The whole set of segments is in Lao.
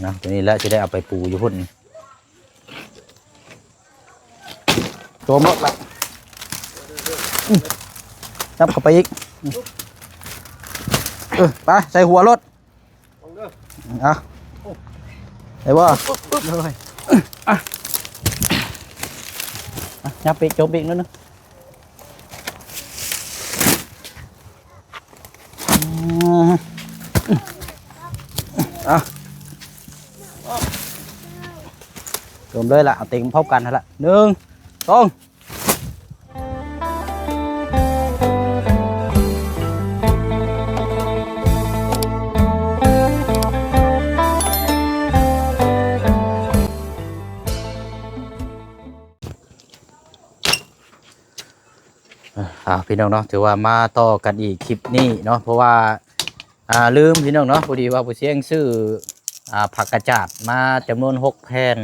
ນະ ຕົວນີ້ແຫຼະ ຊິໄດ້ເອົາໄປປູຢູ່ພຸ້ນ. ໂຈມໂລດລະ ອືມ ຍັບເຂົ້າໄປອີກ ເອີ ໄປ ໃສ່ຫົວໂລດ ເອົາ ໄດ້ບໍ່? ໂດຍ ຍັບໄປ ໂຈມໄປອີກໜ້ອຍໜຶ່ງ. ອືມ ເອົາ ເລີ່ມເລີຍລະ ເອົາເຕັງພ້ອມກັນຫັ້ນລະ ໜຶ່ງ ສອງ. ອ່າ ພີ່ນ້ອງເນາະ ຖືວ່າມາຕໍ່ກັນອີກຄລິບນີ້ເນາະ ເພາະວ່າ ອ່າ ລືມພີ່ນ້ອງເນາະ ພໍດີວ່າຜູ້ຊຽງຊື້ ອ່າ ຜ້າກະຈາດມາຈຳນວນຫົກແຜ່ນ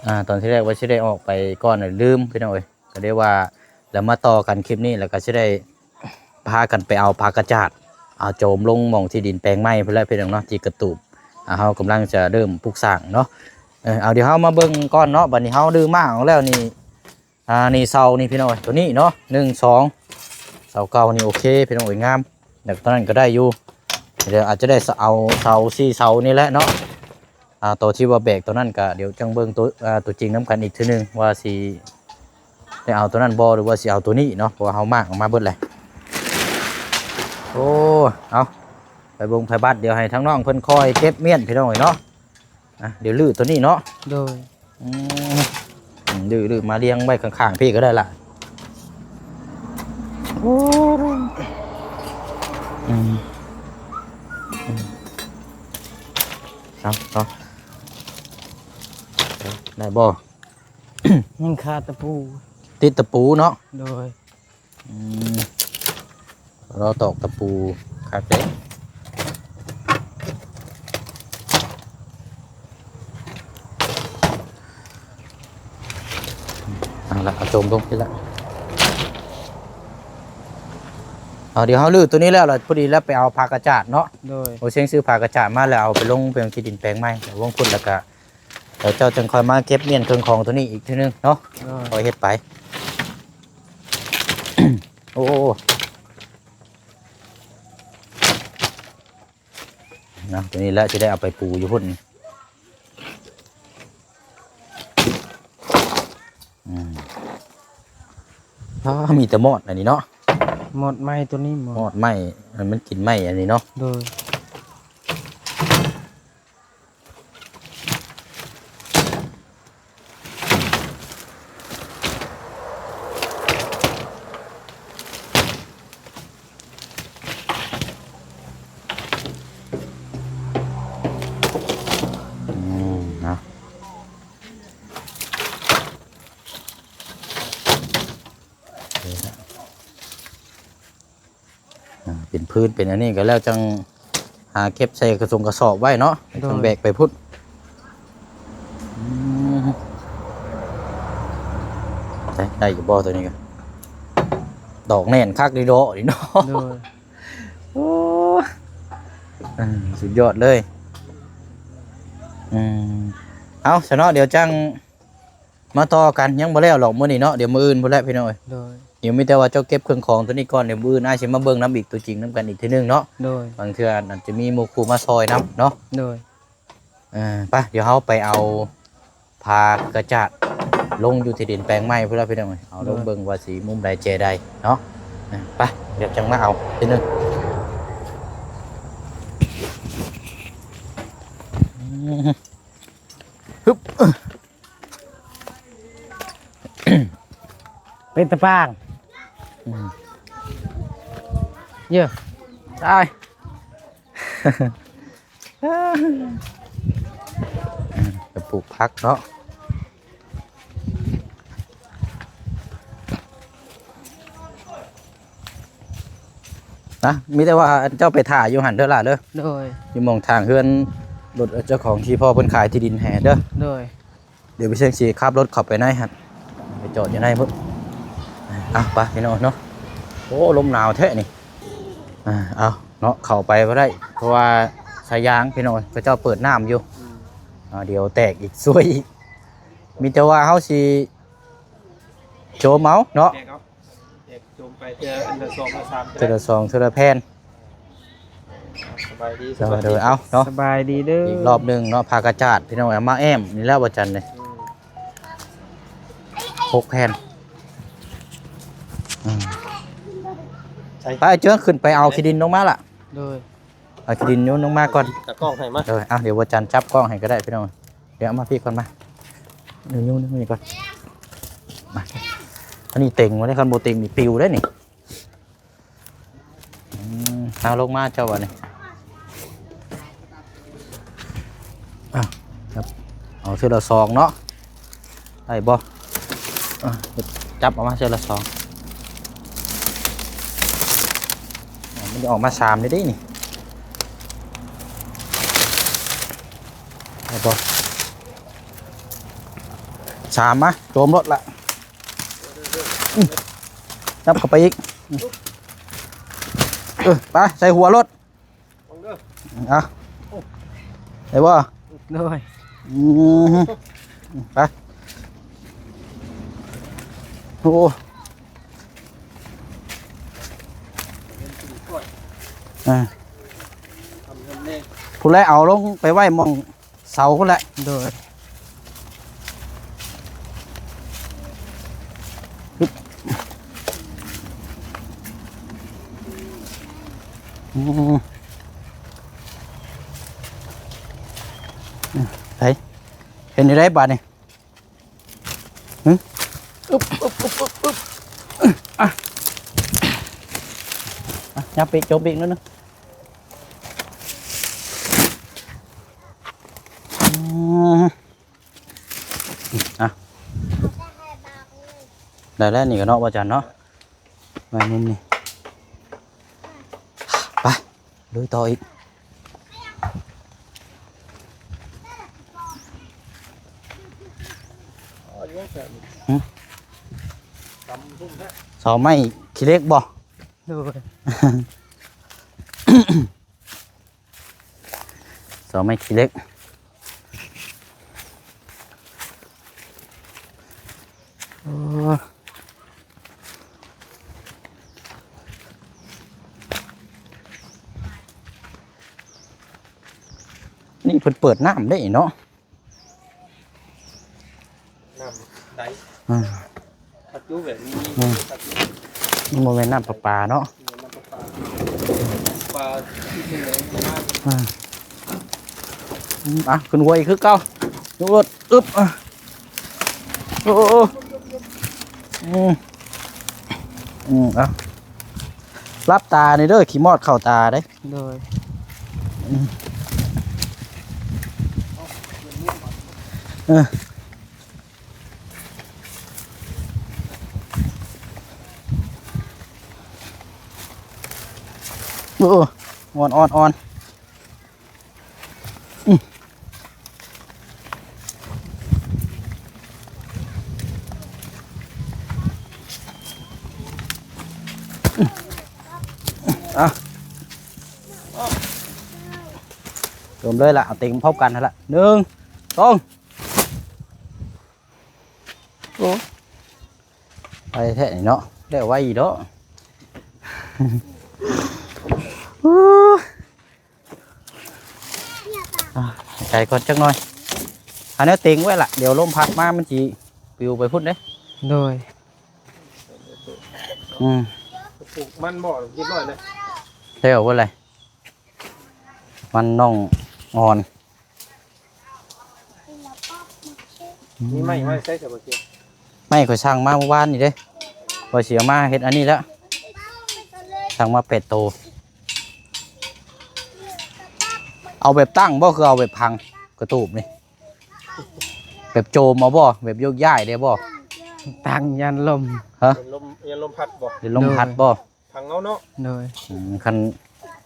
ອ່າ ຕອນທີແລກວ່າຊິໄດ້ອອກໄປກ່ອນ ລືມພີ່ນ້ອງເອີຍ ກໍເລີຍວ່າ ແລ້ວມາຕໍ່ກັນຄລິບນີ້ ແລ້ວກໍຊິໄດ້ ພາກັນໄປເອົາຜ້າກະຈາດ ເອົາໂຈມລົງໝ່ອງທີ່ດິນແປງໃໝ່ພຸ້ນແຫຼະພີ່ນ້ອງເນາະ ທີ່ກະຕູບ ອ່າ ເຮົາກຳລັງຈະເລີ່ມປຸກສ້າງເນາະ. ເອີ ເອົາ ດຽວເຮົາມາເບິ່ງກ່ອນເນາະ ບັດນີ້ເຮົາຮື້ມ້າອອກແລ້ວນີ້ ອ່າ ນີ້ເສົານີ້ພີ່ນ້ອງເອີຍ ຕົວນີ້ເນາະ ໜຶ່ງ ສອງ ເສົາເກົ່ານີ້ໂອເຄພີ່ນ້ອງເອີຍ ງາມ ແລ້ວຕົວນັ້ນກໍໄດ້ຢູ່ ດຽວອາດຈະໄດ້ເອົາເສົາສີ່ເສົານີ້ແຫຼະເນາະ. ອ່າ ຕົວທີ່ວ່າແບກຕົວນັ້ນກະ ດຽວຈັ່ງເບິ່ງຕົວ ອ່າ ຕົວຈິງນຳກັນອີກເທື່ອໜຶ່ງ ວ່າຊິໄດ້ເອົາຕົວນັ້ນບໍ່ ຫຼືວ່າຊິເອົາຕົວນີ້ເນາະ ເພາະວ່າເຮົາມ້າງອອກມາເບິດແລ້ວ. ໂອ້ ເອົາ ໄປເບິ່ງໄປບັດ ດຽວໃຫ້ທາງນ້ອງເພິ່ນຄອຍເກັບມ້ຽນພີ່ນ້ອງເອີຍເນາະ. ອ່ະ ດຽວຮື້ຕົວນີ້ເນາະ ໂດຍ ອືມ ອືມ ດື້ໆ ມາລຽງໄວ້ຂ້າງໆ ພີ້ກໍໄດ້ລະ ໂອ້ ອືມ ອືມ ເອົາ ເອົາ ໄດ້ບໍ່? ຍັງຂາດຕະປູ ຕິດຕະປູເນາະ ໂດຍ ອືມ ລໍຕອກຕະປູຄັກເດ້ ເອົາລະ ເອົາໂຈມລົງພີ້ລະ ເອົາ ດຽວເຮົາຮື້ຕົວນີ້ແລ້ວລະ ພໍດີແລ້ວໄປເອົາຜ້າກະຈາດເນາະ ໂດຍ ໂອເຊງຊື້ຜ້າກະຈາດມາແລ້ວ ເອົາໄປລົງເປັນທີ່ດິນແປງໃໝ່ ລົງພຸ້ນ ແລ້ວກະ ແລ້ວເຈົ້າຈຶ່ງຄ່ອຍມາເກັບມ້ຽນເຄື່ອງຂອງຕົວນີ້ອີກເທື່ອໜຶ່ງເນາະ ໂດຍ ຄ່ອຍເຮັດໄປ ໂອ້ ນະ ຕົວນີ້ແຫຼະ ຊິໄດ້ເອົາໄປປູຢູ່ພຸ້ນ ອືມ ອ້າ ມີແຕ່ມອດອັນນີ້ເນາະ ມອດໄມ້ຕົວນີ້ ມອດ ມອດໄມ້ ອັນມັນກິນໄມ້ອັນນີ້ເນາະ ໂດຍ. ອືມ ເນາະ ນີ້ລະ ອ່າ ເປັນພື້ນເປັນອັນນີ້ກໍແລ້ວ ຈັ່ງຫາເກັບໃສ່ກະສົງກະສອບໄວ້ເນາະ ໂດຍ ຈັ່ງແບກໄປພຸ້ນ ອືມ ໄດ້ ໄດ້ຢູ່ບໍ່ຕົວນີ້ກໍ ດອກແໜ້ນຄັກດີເນາະ ນີ້ເນາະ ໂດຍ ໂອ້ ອືມ ສຸດຍອດເລີຍ ອືມ ເອົາຊະເນາະ ດຽວຈັ່ງ ມາຕໍ່ກັນ ຍັງບໍ່ແລ້ວດອກມື້ນີ້ເນາະ ດຽວມື້ອື່ນພຸ້ນແຫຼະພີ່ນ້ອງເອີຍ ໂດຍ ດຽວມີແຕ່ວ່າເຈົ້າເກັບເຄື່ອງຂອງຕົວນີ້ກ່ອນ ດຽວມື້ອື່ນອ້າຍຊິມາເບິ່ງນຳອີກ ຕົວຈິງນຳກັນອີກເທື່ອໜຶ່ງເນາະ ໂດຍ ບາງເທື່ອອາດຈະມີໝູ່ຄູ່ມາຊ່ອຍນຳເນາະ ໂດຍ ເອີ ໄປ ດຽວເຮົາໄປເອົາຜ້າກະຈາດລົງຢູ່ທີ່ດິນແປງໃໝ່ພຸ້ນລະພີ່ນ້ອງເອີຍ ເອົາລົງ ໂດຍ ເບິ່ງວ່າຊິມຸມໃດແຈໃດເນາະ ເອີ ໄປ ດຽວຈັ່ງມາເອົາທີໜຶ່ງ ອືມ ຮຶບ ເປັນຕາປາງ ອືມ ເຢີ ຕາຍ ກະປູກຜັກເນາະ. ນະ ມີແຕ່ວ່າເຈົ້າໄປຖ້າຢູ່ຫັ້ນເດີຫຼ້າເດີ ໂດຍ ຢູ່ໝ່ອງທາງເຮືອນລົດເຈົ້າຂອງທີ່ພໍ່ເພິ່ນຂາຍທີ່ດິນໃຫ້ເດີ ໂດຍ ດຽວໄປເສັງຊິຂັບລົດເຂົ້າໄປໃນຫັ້ນ ໄປຈອດຢູ່ໃນພຸ້ນ ອ່ະ ໄປພີ່ນ້ອງເນາະ ໂອ້ ລົມໜາວແທ້ນີ້ ອ່າ ເອົາເນາະ ເຂົ້າໄປບໍ່ໄດ້ ເພາະວ່າສ ສາຍຢາງພີ່ນ້ອງເອີຍ ເຂົາເຈົ້າເປີດນ້ຳຢູ່. ອືມ ອ່າ ດຽວແຕກອີກ ຊວຍອີກ. ມີແຕ່ວ່າເຮົາຊິໂຈມເອົາເນາະ ແຕກເອົາ ແຕກໂຈມໄປເທື່ອລະສອງລະສາມ ເທື່ອລະສອງ ເທື່ອລະແຜ່ນ. ສະບາຍດີ ສະບາຍດີ ເອົາເນາະ ສະບາຍດີເດີ ອີກລອບໜຶ່ງເນາະ. ຜ້າກະຈາດພີ່ນ້ອງເອີຍ ເອົາມາແອ້ມນີ້ແຫຼະ ວ່າຈັນເດ້. ອືມ ຫົກແຜ່ນ. ອືມ ໃສ່ ໄປເຈີ ຂຶ້ນໄປເອົາຂີ້ດິນລົງມາລະ. ໂດຍ ເອົາຂີ້ດິນໂຍນລົງມາກ່ອນ ຕາກ້ອງໃຫ້ມາ. ເອີ ເອົາ ດຽວບໍ່ຈັນຈັບກ້ອງໃຫ້ກໍໄດ້ພີ່ນ້ອງ. ດຽວເອົາມາພີ້ກ່ອນມາ ໂຍນ ໂຍນນີ້ກ່ອນມາ. ອັນນີ້ເຕັງບໍ່ໄດ້ ຄັນບໍ່ເຕັງນີ້ປິວໄດ້ນີ້. ອືມ ເອົາລົງມາເຈົ້າບາດນີ້. ເອົາ ຈັບ ເອົາເທື່ອລະສອງເນາະ. ໄດ້ບໍ່? ອ່ະ ຈັບອອກມາເທື່ອລະສອງ. ມັນຈະອອກມາສາມເດ້ນີ້ ໄດ້ບໍ່? ສາມ ມາ ໂຈມລົດລະ. ອືມ ຈັບເຂົ້າໄປອີກ. ເອີ ໄປ ໃສ່ຫົວລົດ. ເອົາ ໄດ້ບໍ່? ໂດຍ ອືມ ໄປ. ໂອ້ ອ່າ ຜູ້ໃດເອົາລົງໄປໄວ້ໝ່ອງ ເສົາພຸ້ນແຫຼະ. ໂດຍ ອືມ ໄປ ເຮັດແນວໃດບາດນີ້? ຫຶ ອຶບ ອຶບ ອຶບ ອຶບ ອຶບ ອ່ະ ອ່ະ ຫຍັບໄປ ໂຈມໄປອີກໜ້ອຍໜຶ່ງ. ອືມ ອ່ະ ໄດ້ແລ້ວນີ້ກໍເນາະ ບໍ່ຈັນເນາະ ໄວ້ມຸມນີ້. ໄປ ລຸຍຕໍ່ອີກ. ຫຶ ເສົາໄມ້ຂີ້ເຫຼັກບໍ່? ໂດຍ ເສົາໄມ້ຂີ້ເຫຼັກ. ໂອ້ ນີ້ເພິ່ນເປີດນ້ຳເດ້ເນາະ. ນ້ຳໃດ? ອືມ ຄັກຢູ່ແບບນີ້ ອືມ ຄັກຢູ່ ມັນບໍ່ແມ່ນນ້ຳປະປາເນາະ ແມ່ນນ້ຳປະປາ ປາທີ່ເປັນແຫຼງມາ ອືມ ອືມ ອ່ະ ຂຶ້ນຫົວອີກຄືເກົ່າ ຍົກລົດ ອຶບ ອ່ະ ໂອ້ ອືມ ອືມ ອ່ະ ຫຼັບຕານີ້ເດີ ຂີ້ມອດເຂົ້າຕາເດ້. ໂດຍ ອືມ ເອີ ໂອ້ ອ່ອນໆໆ ອືມ ອ່ະ ລວມເລີຍລະ ເອົາເຕັງພ້ອມກັນຫັ້ນລະ ໜຶ່ງ ສອງ ໂອ້ ໄປແທ້ນີ້ເນາະ ແລ້ວໄວຢູ່ເນາະ ອ່າ ຫາຍໃຈກ່ອນຈັກໜ່ອຍ ຫາແນວເຕັງໄວ້ລະ ດຽວລົມພັດມາມັນຊິປິວໄປພຸ້ນເດ້. ໂດຍ ອືມ ປູກມັນບໍ່ຮຽບຮ້ອຍເລີຍ ແລ້ວບໍ່ໄລ ມັນນ້ອງອ່ອນ. ມີໄມ້ມາໃຊ້ຊະບໍ່ເຈັບ ໄມ້ຂ້ອຍສັ່ງມາມື້ວານນີ້ເດ້ ວ່າຊິເອົາມາເຮັດອັນນີ້ແຫຼະ ສັ່ງມາແປດໂຕ. ເອົາແບບຕັ້ງບໍ່ ຄືເອົາແບບພັງ ກະຕູບນີ້ ແບບໂຈມເອົາບໍ່ ແບບໂຍກຍ້າຍໄດ້ບໍ່? ຕັ້ງຢ້ານລົມ ຮະ ຢ້ານລົມ ຢ້ານລົມພັດບໍ່ ຢ້ານລົມພັດບໍ່? ໂດຍ ພັງເອົາເນາະ ໂດຍ ອືມ ຄັນ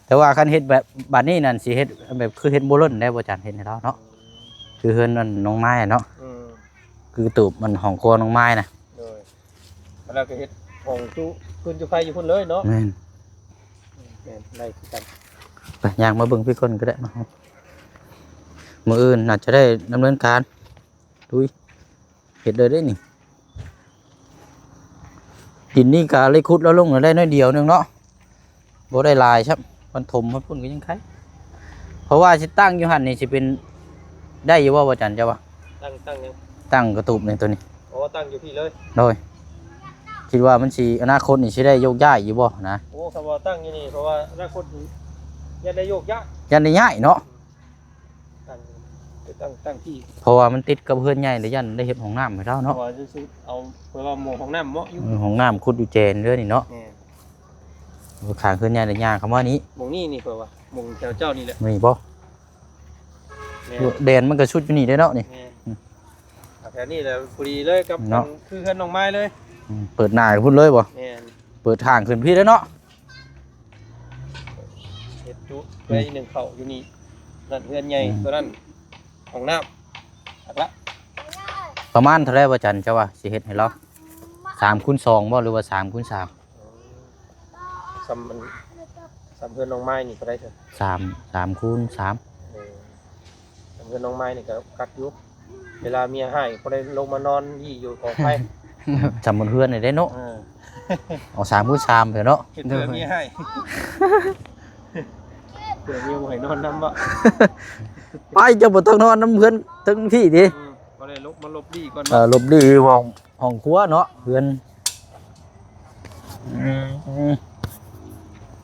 ແຕ່ວ່າຄັນເຮັດແບບ ບາດນີ້ນັ້ນ ຊິເຮັດແບບຄືເຮັດບໍ່ລົ້ນໄດ້ບໍ່ ຈານເຮັດໃຫ້ລາວເນາະ ອືມ ຄືເຮືອນອັນນ້ອງໄມ້ເນາະ ອືມ ຄືຕູບມັນຫ້ອງຄົວນ້ອງໄມ້ນະ ໂດຍ ແລ້ວກໍເຮັດຫ້ອງຈຸຟືນຈຸໄຟຢູ່ພຸ້ນເລີຍເນາະ ແມ່ນ ແມ່ນ ໄດ້ຄືກັນ ໄປ ຍ່າງມາເບິ່ງພີ້ກ່ອນກໍໄດ້ ມາ ມື້ອື່ນໜ້າຈະໄດ້ດຳເນີນການ ລຸຍ ເຮັດເລີຍເດ້ນີ້. ດິນນີ້ກໍເລີຍຂຸດລະລົງໄດ້ໜ້ອຍດຽວໜຶ່ງເນາະ ບໍ່ໄດ້ຫຼາຍຊ້ຳ ມັນຖົມຮອດພຸ້ນກໍຍັງໄຄ. ເພາະວ່າຊິຕັ້ງຢູ່ຫັ້ນນີ້ ຊິເປັນໄດ້ຢູ່ບໍ່ ບໍ່ຈັນ ເຈົ້າວ່າ? ຕັ້ງ ຕັ້ງຫຍັງ? ຕັ້ງກະຕູບນີ້ ໂຕນີ້. ອໍ ຕັ້ງຢູ່ພີ້ເລີຍ. ໂດຍ ຄິດວ່າມັນຊິ ອະນາຄົດນີ້ຊິໄດ້ໂຍກຍ້າຍຢູ່ບໍ່ນະ? ໂອ້ ຄັນວ່າຕັ້ງຢູ່ນີ້ ເພາະວ່າອະນາຄົດນີ້ຢ້ານໄດ້ໂຍກຍ້າຍ ຢ້ານໄດ້ຍ້າຍເນາະ. ອືມ ຕັ້ງ ຕັ້ງ ຕັ້ງທີ່ ເພາະວ່າມັນຕິດກັບເຮືອນໃຫຍ່ ແລ້ວຢ້ານໄດ້ເຮັດຫ້ອງນ້ຳໃຫ້ລາວເນາະ. ເພາະວ່າສຸດ ເອົາ ເພາະວ່າໝໍຫ້ອງນ້ຳເນາະ ຢູ່ ເອີ ຫ້ອງນ້ຳຂຸດຢູ່ແຈນີ້ເດີນີ້ເນາະ. ແມ່ນ ຂ້າງເຮືອນໃຫຍ່ ແລ້ວຍ່າງເຂົ້າມານີ້ ໝ່ອງນີ້ນີ້ ເພາະວ່າໝ່ອງແຖວເຈົ້ານີ້ແຫຼະ. ນີ້ບໍ່? ແມ່ນ ແດນມັນກໍສຸດຢູ່ນີ້ເດ້ເນາະນີ້. ແມ່ນ ອືມ ແຖວນີ້ແຫຼະ ພໍດີເລີຍກັບ ເນາະ ຄືເຮືອນນ້ອງໄມ້ເລີຍ. ອືມ ເປີດໜ້າຂຶ້ນພຸ້ນເລີຍບໍ່? ແມ່ນ ເປີດທາງຂຶ້ນພີ້ເລີຍເນາະ. ເຮັດຈຸໄວ້ໜຶ່ງເຂົ້າຢູ່ນີ້ ນັ້ນເຮືອນໃຫຍ່ ອືມ ຕົວນັ້ນຫ້ອງນ້ຳ. ຄັກລະ ປະມານເທົ່າໃດ ບໍ່ຈັນ ເຈົ້າວ່າຊິເຮັດໃຫ້ລາວ? ສາມຄູນສອງບໍ່ ຫຼືວ່າສາມຄູນສາມ? ເອີ ສ່ຳ ສ່ຳເຮືອນນ້ອງໄມ້ນີ້ເທົ່າໃດເທື່ອ? ສາມ ສາມຄູນສາມ. ເອີ ສ່ຳເຮືອນນ້ອງໄມ້ນີ້ກໍຄັກຢູ່ ເວລາເມຍຮ້າຍພໍໄດ້ລົງມານອນຢູ່ກອງໄຟ. ສ່ຳເຮືອນນີ້ເດ້ເນາະ. ເອີ ເອົາສາມຄູນສາມເຖາະເນາະ ເຮັດເພື່ອເມຍຮ້າຍ. ເພື່ອເມຍບໍ່ໃຫ້ນອນນຳບໍ່? ໄປ ເຈົ້າບໍ່ຕ້ອງນອນນຳເຮືອນເທິງພີ້ຕິ. ອືມ ບໍ່ໄດ້ລົບ ມາລົບລີ້ກ່ອນ. ເອີ ລົບລີ້ຫ້ອງ ຫ້ອງຄົວເນາະ ເຮືອນ. ອືມ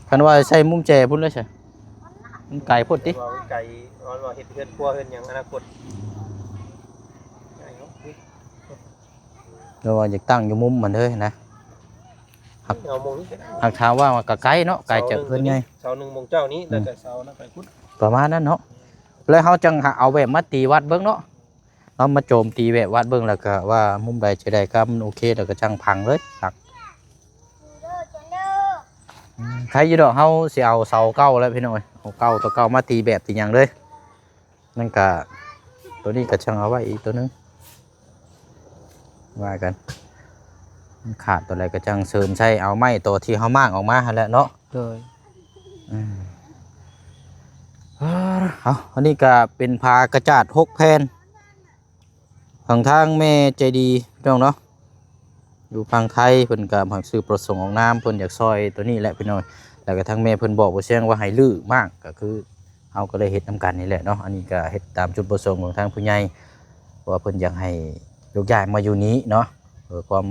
ຄັນວ່າໃສ່ມຸມແຈພຸ້ນເລີຍຊະ ມັນໄກໂພດຕິ. ວ່າມັນໄກ ວ່າເຮັດເຮືອນຄົວເຮືອນຫຍັງອະນາຄົດ. ແຕ່ວ່າຢາກຕັ້ງຢູ່ມຸມມັນເລີຍນະ. ຫາກ ເອົາໝ່ອງນີ້ກໍໄດ້ ຫາກຖາມວ່າມັນກໍໄກເນາະ ໄກຈາກເຮືອນໃຫຍ່. ເສົາໜຶ່ງໝ່ອງເຈົ້ານີ້ ອືມ ແລ້ວກໍເສົານັ້ນໄປພຸ້ນ ປະມານນັ້ນເນາະ. ແລ້ວເຮົາຈັ່ງຫາເອົາແບບມາຕີວັດເບິ່ງເນາະ ເຮົາມາໂຈມຕີແບບວັດເບິ່ງ ແລ້ວກໍວ່າມຸມໃດຈະໄດ້ ກໍມັນໂອເຄ ແລ້ວກໍຈັ່ງພັງເລີຍ. ຄັກ ອືມ ໃຄຢູ່ດອກ ເຮົາຊິເອົາເສົາເກົ່າແລ້ວພີ່ນ້ອງເອີຍ ເອົາເກົ່າ ຕົວເກົ່າມາຕີແບບຕີຫຍັງເລີຍ. ນັ້ນກະ ຕົວນີ້ກະຈັ່ງເອົາໄວ້ອີກຕົວໜຶ່ງ ວ່າກັນ ມັນຂາດຕົວໃດກະຈັ່ງເສີມໃສ່ ເອົາໄມ້ຕົວທີ່ເຮົາມ້າງອອກມາຫັ້ນແຫຼະເນາະ. ໂດຍ ອືມ ເອົາ ອັນນີ້ກະເປັນຜ້າກະຈາດຫົກແຜ່ນ ຂອງທາງແມ່ໃຈດີພີ່ນ້ອງເນາະ ຢູ່ຝັ່ງໄທ ເພິ່ນກໍມັກຊື່ປະສົງອອກນາມ ເພິ່ນຢາກຊ່ອຍຕົວນີ້ແຫຼະພີ່ນ້ອງ. ແລ້ວກໍທາງແມ່ເພິ່ນບອກບໍ່ຊຽງວ່າໃຫ້ຮື້ມ້າງ ກໍຄືເຮົາກໍໄດ້ເຮັດນຳກັນນີ້ແຫຼະເນາະ. ອັນນີ້ກໍເຮັດຕາມຈຸດປະສົງຂອງທາງຜູ້ໃຫຍ່ ເພາະວ່າເພິ່ນຢາກໃຫ້ໂຍກຍ້າຍມາຢູ່ນີ້ເນາະ ເພື່ອຄວາມ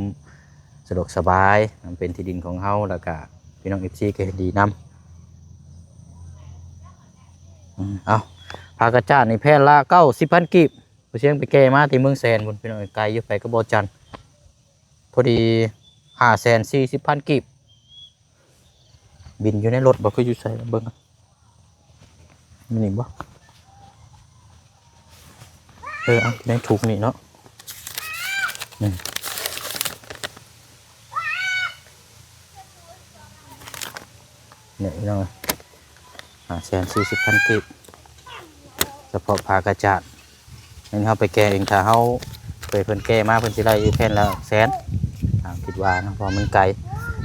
ສະດວກສະບາຍ ມັນເປັນທີ່ດິນຂອງເຮົາ ແລ້ວກໍພີ່ນ້ອງເອັຟຊີກໍເຫັນດີນຳ. ອືມ ເອົາ ຜ້າກະຈາດນີ້ແຜ່ນລະເກົ້າສິບພັນກີບ. ບໍ່ຊຽງໄປແກ່ມາແຕ່ເມືອງແສນພຸ້ນ ພີ່ນ້ອງເອີຍ ໄກຢູ່ ໄປກັບບໍ່ຈັນ ພໍດີຫ້າແສນສີ່ສິບພັນກີບ. ບິນຢູ່ໃນລົດບໍ່ ຄືຢູ່ໃສ ເບິ່ງ ມີນີ້ບໍ່? ເອີ ເອົາ ໃນຖົງນີ້ເນາະ ນີ້ ນີ້ພີ່ນ້ອງ ຫ້າແສນສີ່ສິບພັນກີບ ສະເພາະຜ້າກະຈາດ. ແມ່ນເຮົາໄປແກ່ເອງ ຖ້າເຮົາໄປເພິ່ນແກ່ມາ ເພິ່ນຊິໄລ່ຢູ່ແຜ່ນລະແສນ ຕາມຄິດວ່າເນາະ ເພາະມັນໄກ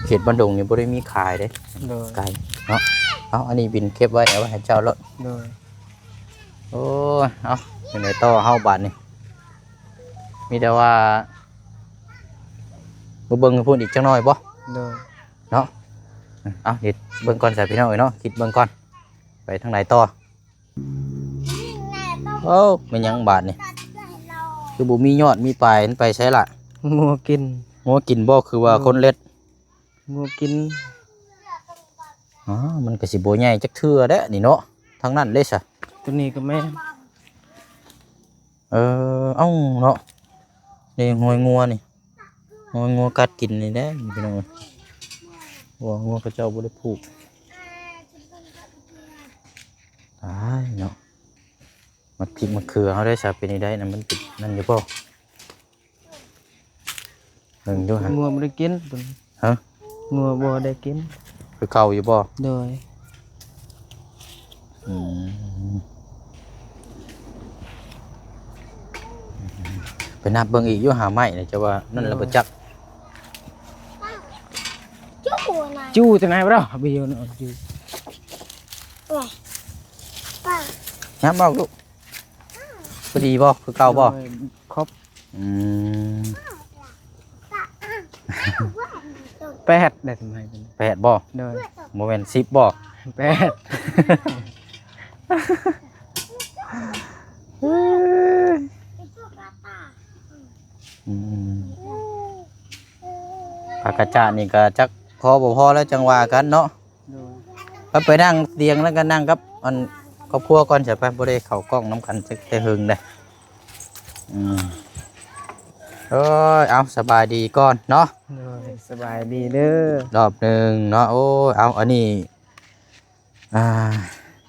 ເຂດບ້ານດົງນີ້ບໍ່ໄດ້ມີຂາຍເດ້. ໂດຍ ໄກເນາະ. ເອົາ ອັນນີ້ບິນເກັບໄວ້ ເອົາໄວ້ໃຫ້ເຈົ້າໂລດ. ໂດຍ ໂອ້ຍ ເອົາ ຈັ່ງໃດຕໍ່ເຮົາບາດນີ້ ມີແຕ່ວ່າ ມາເບິ່ງຢູ່ພຸ້ນອີກຈັກໜ້ອຍບໍ່? ໂດຍ ເນາະ. ເອົາ ເຮັດເບິ່ງກ່ອນຊະ ພີ່ນ້ອງເອີຍເນາະ ຄິດເບິ່ງກ່ອນ ໄປທາງໃດຕໍ່? ໂອ້ ແມ່ນຫຍັງບາດນີ້ ຄືບໍ່ມີຍອດມີປາຍ ມັນໄປໃສລະ? ງົວກິນ ງົວກິນບໍ່ ຄືວ່າ ໂດຍ ຄົນເລັດ ງົວກິນ. ອໍ ມັນກໍຊິບໍ່ໃຫຍ່ຈັກເທື່ອແຫຼະນີ້ເນາະ ທາງນັ້ນເດ້ຊະ ຕົວນີ້ກໍແມ່ນ. ເອີ ເອົ້າ ເນາະ ນີ້ຮອຍງົວນີ້ ຮອຍງົວກັດກິນນີ້ແຫຼະພີ່ນ້ອງເອີຍ. ງົວ ງົວເຂົາເຈົ້າບໍ່ໄດ້ຜູກ ຕາຍເນາະ. ໝາກພິກໝາກເຂືອເຮົາໄດ້ຊະ ເປັນຈັ່ງໃດນະ ມັນເປັນນັ້ນຢູ່ບໍ່? ເບິ່ງດູຫັ້ນ ງົວບໍ່ໄດ້ກິນ ຮະ? ງົວບໍ່ໄດ້ກິນ ຄືເກົ່າຢູ່ບໍ່? ໂດຍ ອືມ ໄປນັບເບິ່ງອີກຢູ່ ຫາໄມ້ນະ ເຈົ້າວ່ານັ້ນລະບໍ່ຈັກ ຈູ້ນະ ຈູ້ຈັ່ງໃດບໍ່? ບີຢູ່ນະ ຈູ້. ຍັບເອົາລູກ ພໍດີບໍ່? ຄືເກົ່າບໍ່? ໂດຍ ຄົບ ອືມ ແປດໄດ້ ສະໄໝເພິ່ນ ແປດບໍ່? ໂດຍ ບໍ່ແມ່ນສິບບໍ່? ແປດ ອືມ ປາກະຈາດນີ້ກໍຈັກພໍບໍ່ພໍແລ້ວ ຈັ່ງວ່າກັນເນາະ. ໂດຍ ໄປ ໄປນັ່ງຕຽງ ແລ້ວກໍນັ່ງກັບອັນຄອບຄົວກ່ອນ ຊະໄປ. ບໍ່ໄດ້ເຂົ້າກ້ອງນຳກັນແຕ່ເຫິງເດ້. ອືມ ໂອ້ຍ ເອົາ ສະບາຍດີກ່ອນເນາະ. ໂດຍ ສະບາຍດີເດີ ຮອບໜຶ່ງເນາະ. ໂອ້ຍ ເອົາ ອັນນີ້ ອ່າ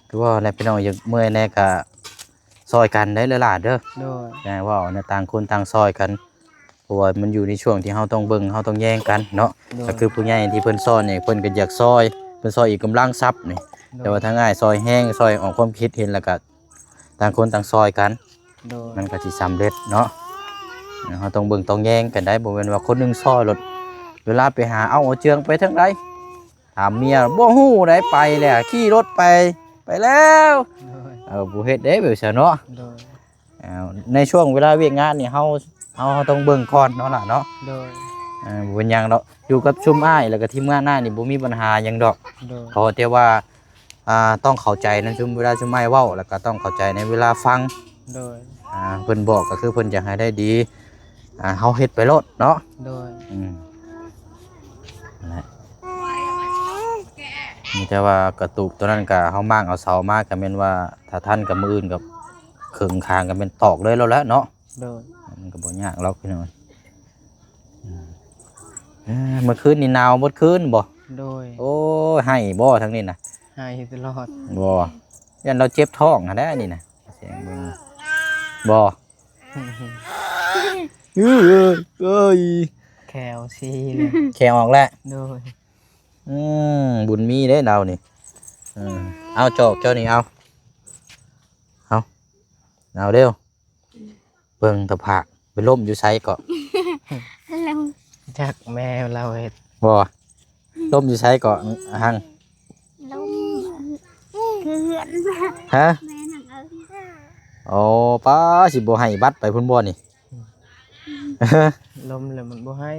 ຄືວ່າແຫຼະ ພີ່ນ້ອງ ຢາກເມື່ອຍແດ່ກໍຊ່ອຍກັນໄດ້ຫຼາຍໆເດີ. ໂດຍ ຢ່າເວົ້ານະ ຕ່າງຄົນຕ່າງຊ່ອຍກັນ ເພາະວ່າມັນຢູ່ໃນຊ່ວງທີ່ເຮົາຕ້ອງເບິ່ງ ເຮົາຕ້ອງແຍງກັນເນາະ. ໂດຍ ກໍຄືຜູ້ໃຫຍ່ທີ່ເພິ່ນຊ່ອຍນີ້ ເພິ່ນກໍຢາກຊ່ອຍ ເພິ່ນຊ່ອຍອີກກຳລັງຊັບນີ້. ໂດຍ ແຕ່ວ່າທາງອ້າຍຊ່ອຍແຮງ ຊ່ອຍອອກຄວາມຄິດເຫັນ ແລ້ວກໍຕ່າງຄົນຕ່າງຊ່ອຍກັນ ໂດຍ ມັນກໍຊິສຳເລັດເນາະ. ເຮົາຕ້ອງເບິ່ງຕ້ອງແຍງກັນໄດ້ ບໍ່ແມ່ນວ່າຄົນໜຶ່ງຊ່ອຍໂລດ ເວລາໄປຫາ ເອົາ ເອົາເຈືອງໄປທາງໃດ ຖາມເມຍ ບໍ່ຮູ້ໃດ ໄປແລ້ວ ຂີ່ລົດໄປ ໄປແລ້ວ. ໂດຍ ເອີ ບໍ່ເຮັດເດ້ແບບຊັ້ນເນາະ. ໂດຍ ເອົາ ໃນຊ່ວງເວລາວຽກງານນີ້ ເຮົາ ເຮົາ ເຮົາຕ້ອງເບິ່ງກ່ອນເນາະຫຼານເນາະ. ໂດຍ ເອີ ບໍ່ເປັນຫຍັງດອກ ຢູ່ກັບຊຸມອ້າຍ ແລ້ວກໍທີມງານອ້າຍນີ້ ບໍ່ມີບັນຫາຫຍັງດອກ. ໂດຍ ຂໍແຕ່ວ່າ ອ່າ ຕ້ອງເຂົ້າໃຈໃນຊຸມ ເວລາຊຸມອ້າຍເວົ້າ ແລ້ວກໍຕ້ອງເຂົ້າໃຈໃນເວລາຟັງ. ໂດຍ ອ່າ ເພິ່ນບອກກໍຄືເພິ່ນຢາກໃຫ້ໄດ້ດີ ອ່າ ເຮົາເຮັດໄປໂລດເນາະ. ໂດຍ ອືມ ນັ້ນແຫຼະ ມີແຕ່ວ່າກະຕູບຕົວນັ້ນກະເຮົາມ້າງເອົາເສົາມາ ກະແມ່ນວ່າຖ້າທັນກະມື້ອື່ນກະເຄິ່ງຄາງກະແມ່ນຕອກເລີຍແລ້ວແຫຼະເນາະ. ໂດຍ ມັນກະບໍ່ຍາກດອກພີ່ນ້ອງ. ອືມ ເອີ ເມື່ອຄືນນີ້ໜາວເບິດຄືນບໍ່? ໂດຍ ໂອ້ຍ ໄຫ້ບໍ່ທາງນີ້ນະ? ໄຫ້ຕະຫຼອດ ບໍ່ ຢ້ານລາວເຈັບທ້ອງຫັ້ນແຫຼະນີ້ນະ. ສຽງເບິ່ງ ບໍ່ ເອີຍ ເອີຍ ແຂ້ວຊີເລີຍ ແຂ້ວອອກແລ້ວ. ໂດຍ ອືມ ບຸນມີເດ້ລາວນີ້. ເອີ ເອົາຈອກເຈົ້ານີ້ ເອົາ ເອົາ ເອົາເດ້ວ. ເບິ່ງຕະພາກ ໄປລົ້ມຢູ່ໃສເກາະ? ລົ້ມ ຈັກແມ່ລາວເຮັດ ບໍ່ ລົ້ມຢູ່ໃສເກາະ? ຫັ້ນ ລົ້ມເຮືອນ ຮະ? ແມ່ນຫຍັງເອີຍ? ໂອ້ ປ້າ ຊິບໍ່ໃຫ້ບັດໄປພຸ້ນບໍ່ນີ້? ລົ້ມແລ້ວມັນບໍ່ໃຫ້.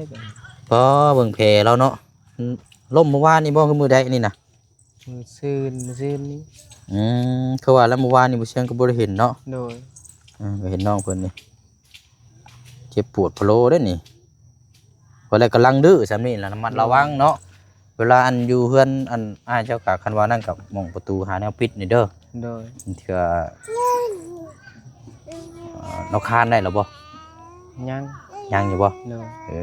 ປ້າ ເບິ່ງແຜລາວເນາະ. ລົ້ມມື້ວານນີ້ບໍ່ ຄືມື້ໃດນີ້ນະ? ມື້ຊືນ ມື້ຊືນນີ້. ອືມ ຄືວ່າແລ້ວ ມື້ວານນີ້ບໍ່ຊຽງກໍບໍ່ໄດ້ເຫັນເນາະ. ໂດຍ ເອີ ກໍເຫັນນ້ອງເພິ່ນນີ້ ເຈັບປວດພະໂລເດ້ນີ້. ວ່າແລ້ວກຳລັງດື້ສ່ຳນີ້ລະ ລະມັດລະວັງເນາະ. ໂດຍ ເວລາອັນຢູ່ເຮືອນອັນອ້າຍເຈົ້າກະ ຄັນວ່ານັ້ນກະໝ່ອງປະຕູຫາແນວປິດນີ້ເດີ. ໂດຍ ເທື່ອ ເອີ ເຮົາຄານໄດ້ແລ້ວບໍ່? ຍັງ ຍັງຢູ່ບໍ່? ໂດຍ ເອີ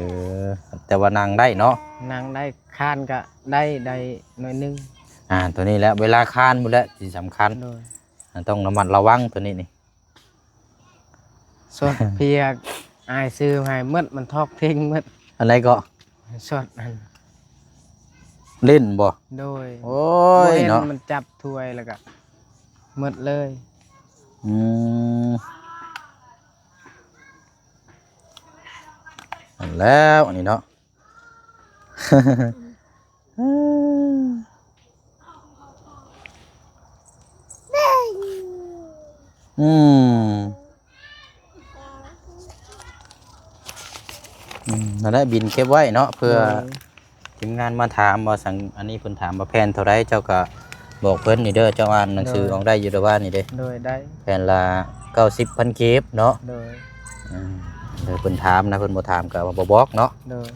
ແຕ່ວ່ານັ່ງໄດ້ເນາະ. ນັ່ງໄດ້ ຄານກະໄດ້ ໄດ້ໜ້ອຍໜຶ່ງ. ອ່າ ຕົວນີ້ແຫຼະ ເວລາຄານພຸ້ນແຫຼະທີ່ສຳຄັນ. ໂດຍ ອ່າ ຕ້ອງລະມັດລະວັງຕົວນີ້ນີ້. ສອດເພຍ ອ້າຍຊື້ໃຫ້ໝົດ ມັນຖອກເຖິງໝົດ. ອັນໃດເກາະ? ສອດຫັ້ນ ຫຼິ້ນບໍ່? ໂດຍ ໂອ້ຍເນາະ ມັນຈັບຖ້ວຍແລ້ວກະໝົດເລີຍ. ອືມ ນັ້ນແຫຼະ ອັນນີ້ເນາະ. ອືມ ອືມ ນັ້ນແຫຼະ ບິນເກັບໄວ້ເນາະ ເພື່ອ ໂດຍ ທີມງານມາຖາມວ່າສັງ ອັນນີ້ເພິ່ນຖາມວ່າແຜ່ນເທົ່າໃດ ເຈົ້າກະບອກເພິ່ນນີ້ເດີ ເຈົ້າອ່ານໜັງສື ໂດຍ ອອກໄດ້ຢູ່ດອກວ່ານີ້ເດ້. ໂດຍ ໄດ້ ແຜ່ນລະເກົ້າສິບພັນກີບເນາະ. ໂດຍ ອືມ ເດີ ເພິ່ນຖາມນະ ເພິ່ນບໍ່ຖາມກະວ່າບໍ່ບອກເນາະ. ໂດຍ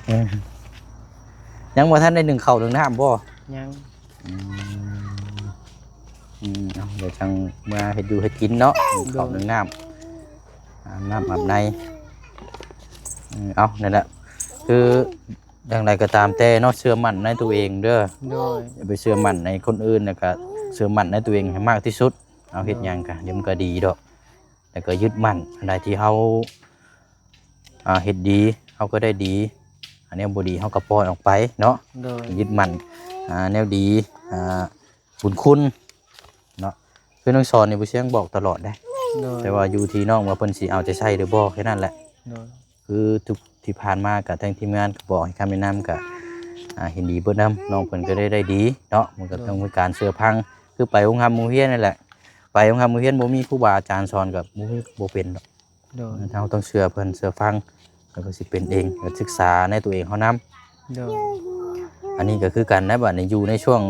ອືມ ຍັງບໍ່ທັນໄດ້ໜຶ້ງເຂົ້າໜຶ້ງນ້ຳບໍ່? ຍັງ. ອືມ ອືມ ເອົາ ດຽວຈັ່ງເມືອເຮັດຢູ່ເຮັດກິນເນາະ ໂດຍ ເຂົ້າໜຶ້ງນ້ຳ ອາບນ້ຳອາບໃນ. ເອີ ເອົາ ນັ້ນແຫຼະ ຄືຢ່າງໃດກໍຕາມແຕ່ເນາະ ເຊື່ອໝັ້ນໃນຕົວເອງເດີ. ໂດຍ ຢ່າໄປເຊື່ອໝັ້ນໃນຄົນອື່ນ ແລ້ວກະເຊື່ອໝັ້ນໃນຕົວເອງໃຫ້ມາກທີ່ສຸດ. ເອົາ ເຮັດຫຍັງກະ ໂດຍ ດຽວມັນກະດີດອກ. ແລ້ວກໍຍຶດໝັ້ນ ອັນໃດທີ່ເຮົາ ອ່າ ເຮັດດີ ເຮົາກໍໄດ້ດີ ອັນແນວບໍ່ດີເຮົາກໍປ່ອຍອອກໄປເນາະ. ໂດຍ ຍຶດໝັ້ນ ອ່າ ແນວດີ ອ່າ ບຸນຄຸນເນາະ. ຄືນ້ອງສອນນີ້ ຜູ້ຊຽງບອກຕະຫຼອດເດ້. ໂດຍ ແຕ່ວ່າຢູ່ທີ່ນ້ອງວ່າເພິ່ນຊິເອົາໃຈໃສ່ຫຼືບໍ່ ແຄ່ນັ້ນແຫຼະ. ໂດຍ ຄືທຸກທີ່ຜ່ານມາກະ ທາງທີມງານກໍບອກໃຫ້ຄຳແນະນຳ ກະ ອ່າ ເຫັນດີເບິດນຳ ນ້ອງເພິ່ນກໍໄດ້ ໄດ້ດີເນາະ ມັນກໍ ໂດຍ ຕ້ອງມີການເຊື່ອຟັງ ຄືໄປໂຮງຮ່ຳໂຮງຮຽນນັ້ນແຫຼະ ໄປໂຮງຮ່ຳໂຮງຮຽນບໍ່ມີຄູບາອາຈານສອນກໍບໍ່ມີ ບໍ່ເປັນດອກ ໂດຍ ເຮົາຕ້ອງເຊື່ອເພິ່ນ ເຊື່ອຟັງ ແລ້ວກໍຊິເປັນເອງ ກໍສຶກສາໃນຕົວເອງເຮົານຳ ໂດຍ ອັນນີ້ກໍຄືກັນນະ ບາດນີ້ຢູ່ໃນຊ່ວງ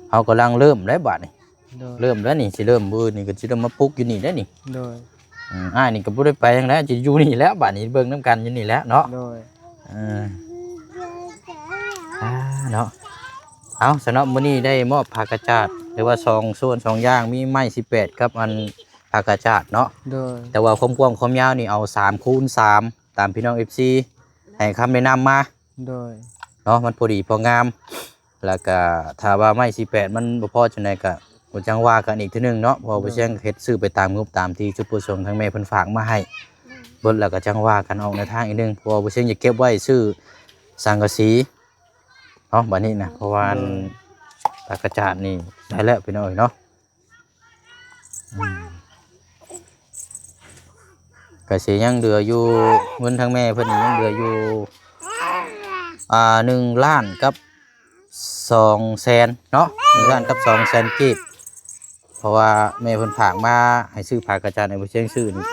ເຮົາກຳລັງເລີ່ມແລ້ວບາດນີ້ ໂດຍ ເລີ່ມແລ້ວນີ້ ຊິເລີ່ມມື້ອື່ນນີ້ກໍຊິເລີ່ມມາປຸກຢູ່ນີ້ແລ້ວນີ້ ໂດຍ ອືມ ອ້າຍນີ້ກໍບໍ່ໄດ້ໄປທາງໃດ ຊິຢູ່ນີ້ແຫຼະ ບາດນີ້ເບິ່ງນຳກັນຢູ່ນີ້ແຫຼະເນາະ ໂດຍ ເອີ ອ່າ ເນາະ ເອົາ ສຳລັບມື້ນີ້ໄດ້ມອບຜ້າກະຈາດ ຫຼືວ່າສອງສ່ວນສອງຢ່າງ ມີໄມ້ສິບແປດກັບອັນຜ້າກະຈາດເນາະ ໂດຍ ແຕ່ວ່າຄວາມກວ້າງຄວາມຍາວນີ້ເອົາສາມຄູນສາມ ຕາມພີ່ນ້ອງເອັຟຊີໃຫ້ຄຳແນະນຳມາ ໂດຍ ເນາະ ມັນພໍດີພໍງາມ ແລ້ວກະຖ້າວ່າໄມ້ສີ່ແປດມັນບໍ່ພໍຈັ່ງໃດກະ ກໍຈັ່ງວ່າກັນອີກເທື່ອໜຶ່ງເນາະ ເພາະວ່າ ໂດຍ ບໍ່ຊຽງເຮັດຊື້ໄປຕາມງົບຕາມທີ່ຈຸດປະສົງທາງແມ່ເພິ່ນຝາກມາໃຫ້ ເບິດແລ້ວກໍຈັ່ງວ່າກັນອອກແນວທາງອີກໜຶ່ງ ເພາະວ່າບໍ່ຊຽງຈະເກັບໄວ້ຊື້ສັງກະສີເນາະ ບັດນີ້ນະ ເພາະວ່າ ໂດຍ ອັນປາກກະຈາດນີ້ໄດ້ແລ້ວພີ່ນ້ອງເອີຍເນາະ. ອືມ ກະຊິຍັງເຫຼືອຢູ່ ເງິນທາງແມ່ເພິ່ນນີ້ຍັງເຫຼືອຢູ່ ອ່າ ໜຶ່ງລ້ານກັບສອງແສນເນາະ ໜຶ່ງລ້ານກັບສອງແສນກີບ ເພາະວ່າແມ່ເພິ່ນຝາກມາໃຫ້ຊື້ຜ້າກະຈາດໃຫ້ບໍ່ຊຽງຊື້ນີ້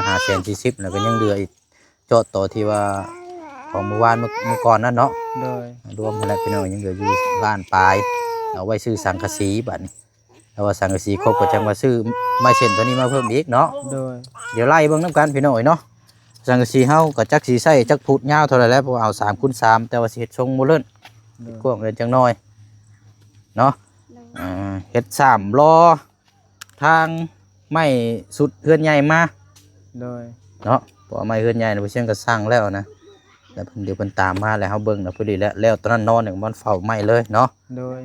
ຫ້າແສນສີ່ສິບ ແລ້ວກໍຍັງເຫຼືອອີກ ເຈາະຕໍ່ທີ່ວ່າຂອງມື້ວານ ມື້ ມື້ກ່ອນນັ້ນເນາະ ໂດຍ ລວມຫັ້ນແຫຼະພີ່ນ້ອງ ຍັງເຫຼືອຢູ່ລ້ານປາຍ ເອົາໄວ້ຊື້ສັງກະສີບັດນີ້ ແຕ່ວ່າສັງກະສີຄົບກໍຈັ່ງວ່າຊື້ໄມ້ເສັ້ນຕົວນີ້ມາເພີ່ມອີກເນາະ ໂດຍ ດຽວໄລ່ເບິ່ງນຳກັນພີ່ນ້ອງເອີຍເນາະ ສັງກະສີເຮົາກໍຈັກຊິໃຊ້ຈັກຟຸດຍາວເທົ່າໃດແຫຼະ ເພາະວ່າເອົາສາມຄູນສາມ ແຕ່ວ່າຊິເຮັດຊົງໂມເດີນ ໂດຍ ເຮັດກວ້າງເລີຍຈັກໜ້ອຍເນາະ ໂດຍ ອ່າ ເຮັດສາມລໍ້ ທາງໄມ້ສຸດເຮືອນໃຫຍ່ມາ ໂດຍ ເນາະ ເພາະວ່າໄມ້ເຮືອນໃຫຍ່ນະ ບໍ່ຊຽງກໍສັ່ງແລ້ວນະ ແລ້ວເພິ່ນ ດຽວເພິ່ນຕາມມາ ແລ້ວເຮົາເບິ່ງນະ ພໍດີແລ້ວ ແລ້ວຕອນນັ້ນນອນນີ້ມັນເຝົ້າໄມ້ເລີຍເນາະ ໂດຍ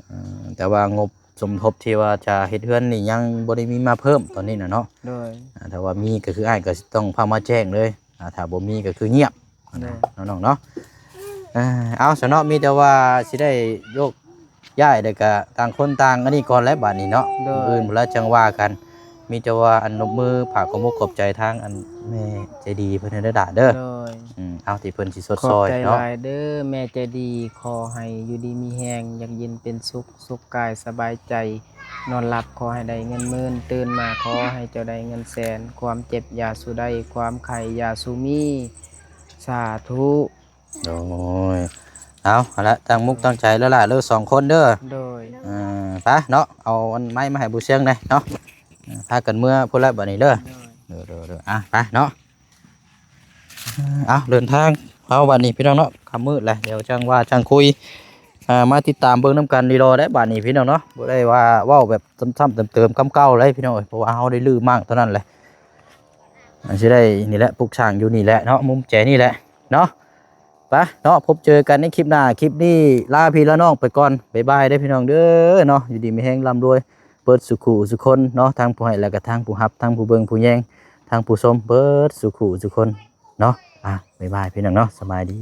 ເອີ ແຕ່ວ່າງົບສົມທົບທີ່ວ່າຈະເຮັດເຮືອນນີ້ຍັງບໍ່ໄດ້ມີມາເພີ່ມຕອນນີ້ນະເນາະ ໂດຍ ອ່າ ຖ້າວ່າມີກໍຄືອ້າຍກໍຊິຕ້ອງພາມາແຈ້ງເລີຍ ອ່າ ຖ້າບໍ່ມີກໍຄືງຽບ ໂດຍ ເນາະ ນ້ອງເນາະ ເອີ ເອົາຊະເນາະ ມີແຕ່ວ່າຊິໄດ້ໂຍກຍ້າຍ ແລ້ວກະຕ່າງຄົນຕ່າງອັນນີ້ກ່ອນແຫຼະບາດນີ້ເນາະ ໂດຍ ມື້ອື່ນພຸ້ນລະຈັ່ງວ່າກັນ ມີແຕ່ວ່າອັນນົບມືຝາກຂອບອົກຂອບໃຈທາງອັນແມ່ໃຈດີເພິ່ນເດີຫຼານເດີ ໂດຍ ອືມ ເອົາທີ່ເພິ່ນຊິຊົດຊ່ອຍເນາະ ຂອບໃຈຫຼາຍເດີແມ່ໃຈດີ ຂໍໃຫ້ຢູ່ດີມີແຮງ ຢາກເຢັນເປັນສຸກ ສຸກກາຍສະບາຍໃຈ ນອນຫຼັບຂໍໃຫ້ໄດ້ເງິນໝື່ນ ຕື່ນມາຂໍໃຫ້ເຈົ້າໄດ້ເງິນແສນ ຄວາມເຈັບຢ່າສູ່ໄດ້ ຄວາມໄຂ້ຢ່າສູ່ມີ ສາທຸ. ໂດຍ ເອົາ ຫັ້ນລະ ຕັ້ງມຸກຕັ້ງໃຈເດີຫຼານເດີ ສອງຄົນເດີ ໂດຍ ເອີ ໄປເນາະ ເອົາອັນໄມ້ມາໃຫ້ຜູ້ຊຽງແດ່ເນາະ ເອີ ພາກັນເມືອພຸ້ນລະບັດນີ້ເດີ ໂດຍ ໂດຍ ໂດຍ ໂດຍ ອ່ະ ໄປເນາະ ເອົາ ເດີນທາງເຮົາບັດນີ້ພີ່ນ້ອງເນາະ ຄ່ຳມືດແລ້ວ ດຽວຈັ່ງວ່າຈັ່ງຄຸຍ ອ່າ ມາຕິດຕາມເບິ່ງນຳກັນອີ່ລໍໄດ໋ບາດນີ້ພີ່ນ້ອງເນາະ ບໍ່ໄດ້ວ່າເວົ້າແບບຊ້ຳໆເຕີມໆຄຳເກົ່າເລີຍພີ່ນ້ອງເອີຍ ເພາະວ່າເຮົາໄດ້ລືມມ້າງເທົ່ານັ້ນແຫຼະ ຊິໄດ້ນີ້ແຫຼະ ປຸກສ້າງຢູ່ນີ້ແຫຼະເນາະ ມຸມແຈນີ້ແຫຼະເນາະ ໄປເນາະ ພົບເຈີກັນໃນຄລິບໜ້າ ຄລິບນີ້ລາພີ່ລານ້ອງໄປກ່ອນ ບາຍບາຍເດີພີ່ນ້ອງເດີເນາະ ຢູ່ດີມີແຮງ ລ່ຳລວຍເບິດສູ່ຄູ່ສູ່ຄົນເນາະ ທັງຜູ້ໃຫ້ ແລະກະທັງຜູ້ຮັບ ທັງຜູ້ເບິ່ງຜູ້ແຍງ ທັງຜູ້ຊົມ ເບິດສູ່ຄູ່ສູ່ຄົນເນາະ ອ່າ ບາຍບາຍພີ່ນ້ອງເນາະ ສະບາຍດີ.